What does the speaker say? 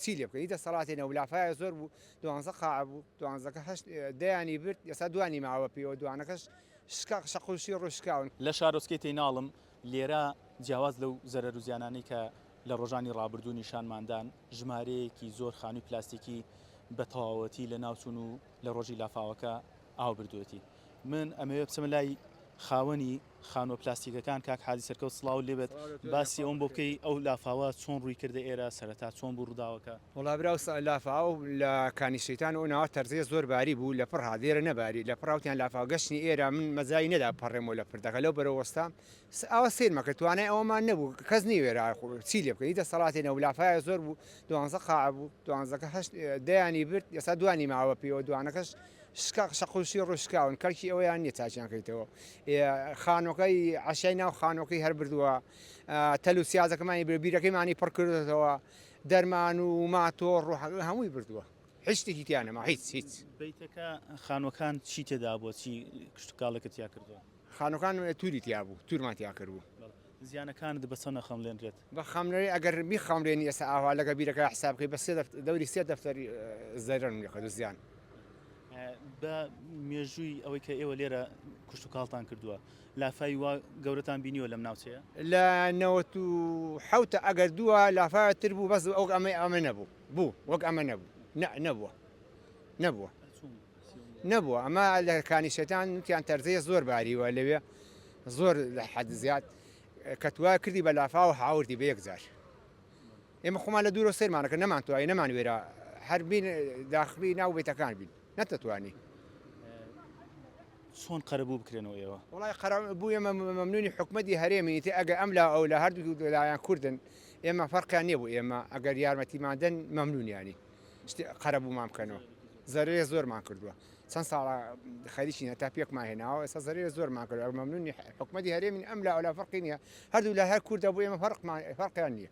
چی لێ بکەین دەسەڵاتی نەبوو لافاوێ زۆر بوو دوانزە قاعە بوو دوانزەکە هەشت دەیانی برد ئێستا دوانی ماوە پێوە دوانەکەش شکا شەق و شیڕ و شکاون. لە شارۆچکەی تەیناڵم لێرە جیاواز لەو زەرەر و زیانانەی کە لە ڕۆژانی ڕابردوو نیشانمان دان، ژمارەیەکی زۆر خانووی پلاستیکی بە تەواوەتی لەناوچوون و لە ڕۆژی لافاوەکە ئاو بردوویەتی. من ئەمەوێ بچمە لای خاوەنی خانووە پلاستیکەکان کاک حاجی سەرکەوت سڵاوت لێبێت باسی ئەوم بۆ بکەی ئەو لافاوە چۆن ڕووی کردە ئێرە سەرەتا چۆن بوو ڕووداوەکە؟ وەڵا برا ئەو لافاوە لە کانی شەیتان و ئەو ناوە تەرزەیە زۆر باری بوو لە پڕ هات لێرە نەباری لە پڕ وتیان لافاو گەشتنی ئێرە من مەجالی نەدا بپەڕێمەوە لە پردەکە لەو بەرەوە وەستام ئاوا سەیرمە کرد توانای ئەوەمان نەبوو کەس نەیوێرا چی لێ بکەین هیچ دەسەڵاتێ نەبوو لافاوێ زۆر بوو دوانزە قاعە بوو دوانزەکە هەشت دەیانی برد ئێستا دوانی ماوە پێوە دوانەکەش شکا شەق و شیڕ و شکاون کەڵکی ئەوەیان نییە چاکیان کەیتەوە خانۆکەی عەشای ناو خانۆکەی هەر بردووە تەل و سیازەکەمانی برد بیرەکەیمانی پڕ کردوێتەوە دەرمان و ماتۆڕ و هەمووی بردووە هیچ شتێکی تیا نەما هیچ هیچ. بەیتەکە خانوەکان چی تێدا بووە چی کشتوکاڵێکت تیا کردووە؟ خانوەکان توری تیا بوو تورمان تیا کردبوو. زیانەکانت بە چەند ئەخەملێنرێت؟ بەخەملێنرێ ئەگەر بیخەملێنی ئێستا ئاوا لەگە بیرەکە حساب بکەی بە سێ دەفتەر دەوری سێ دەفتەر زەرەرم لێ کردو زیان. بە مێژووی ئەوەی کە ئێوە لێرە کشتوکاڵتان کردووە لافاوی وا گەورەتان بینیوە لەم ناوچەیە؟ لە 97 ئەگەر دووە لافاوێ تر بوو بەس وەک ئەمەی ئەمە نەبوو بوو وەک ئەمە نەبوو نە نەبووە نەبووە نەبووە ئەمە لە کانی شەیتان وتیان تەرزەیە زۆر باریوە لەوێ زۆر لە حەد زیاد کە توا کردی بە لافاو هاوردی بە یەک جار ئێمە خۆمان لە دوورەوە سەیرمانەکە نەمانتوانی نەمان وێرا هەر بین داخلی ناو بێتەکان بین نەتەتوانی. چۆن قەرەبوو بکرێنەوە ئێوە؟ وەڵای قەرەبوو ئێمە مەمنونی حکومەتی هەرێمین ئیتر ئەگەر ئەم لا ئەو لا هەردوو لایان کوردن ئێمە فەرقیان نییە بۆ ئێمە ئەگەر یارمەتیمان دەن مەمنونیانی شتێ قەرەبوومان بکەنەوە زەرەرێ زۆرمان کردووە چەند ساڵە خەریکین هەتا پێکمان هێناوە ئێستا زەرەرێ زۆرمان کردووە مەمنونی حکومەتی هەرێمین ئەم لا ئەو لا فەرقی نییە هەردوو لا هەر کوردە بۆ ئێمە فەرقمان فەرقیان نییە.